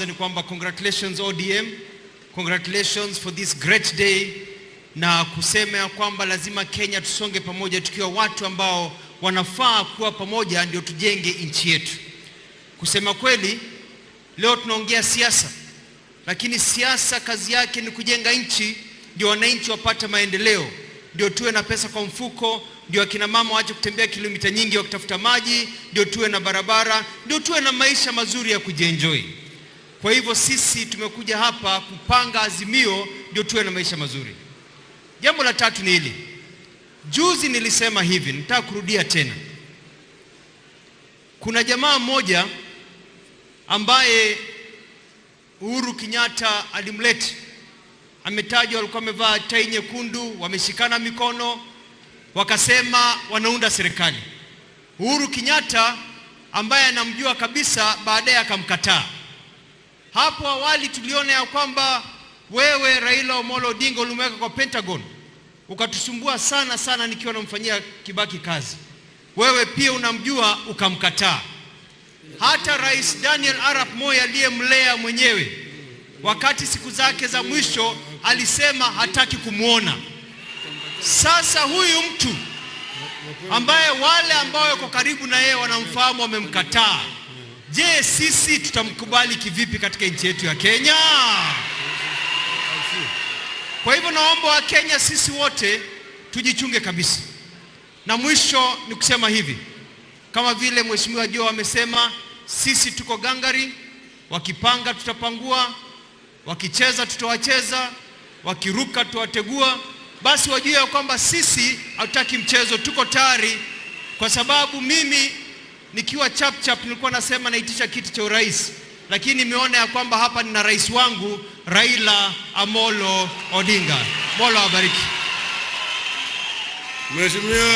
Ni kwamba congratulations ODM, congratulations for this great day, na kusema ya kwamba lazima Kenya tusonge pamoja tukiwa watu ambao wanafaa kuwa pamoja, ndio tujenge nchi yetu. Kusema kweli, leo tunaongea siasa, lakini siasa kazi yake ni kujenga nchi, ndio wananchi wapate maendeleo, ndio tuwe na pesa kwa mfuko, ndio akina mama waache kutembea kilomita nyingi wakitafuta maji, ndio tuwe na barabara, ndio tuwe na maisha mazuri ya kujienjoy. Kwa hivyo sisi tumekuja hapa kupanga azimio ndio tuwe na maisha mazuri. Jambo la tatu ni hili. Juzi nilisema hivi, nitaka kurudia tena. Kuna jamaa mmoja ambaye Uhuru Kenyatta alimleta, ametajwa, alikuwa amevaa tai nyekundu, wameshikana mikono, wakasema wanaunda serikali. Uhuru Kenyatta ambaye anamjua kabisa, baadaye akamkataa. Hapo awali tuliona ya kwamba wewe Raila Amolo Odinga ulimweka kwa Pentagon, ukatusumbua sana sana nikiwa namfanyia Kibaki kazi. Wewe pia unamjua, ukamkataa. Hata Rais Daniel Arap Moi aliyemlea mwenyewe, wakati siku zake za mwisho alisema hataki kumwona. Sasa huyu mtu ambaye wale ambao wako karibu na yeye wanamfahamu wamemkataa, je, sisi tutamkubali kivipi katika nchi yetu ya Kenya? Kwa hivyo naomba Wakenya sisi wote tujichunge kabisa. Na mwisho ni kusema hivi, kama vile Mheshimiwa Joe amesema, sisi tuko gangari, wakipanga tutapangua, wakicheza tutawacheza, wakiruka tutawategua. Basi wajue ya kwamba sisi hatutaki mchezo, tuko tayari, kwa sababu mimi nikiwa chap chap nilikuwa nasema naitisha kiti cha urais, lakini nimeona ya kwamba hapa nina rais wangu Raila Amolo Odinga. Mola awabariki. Mheshimiwa.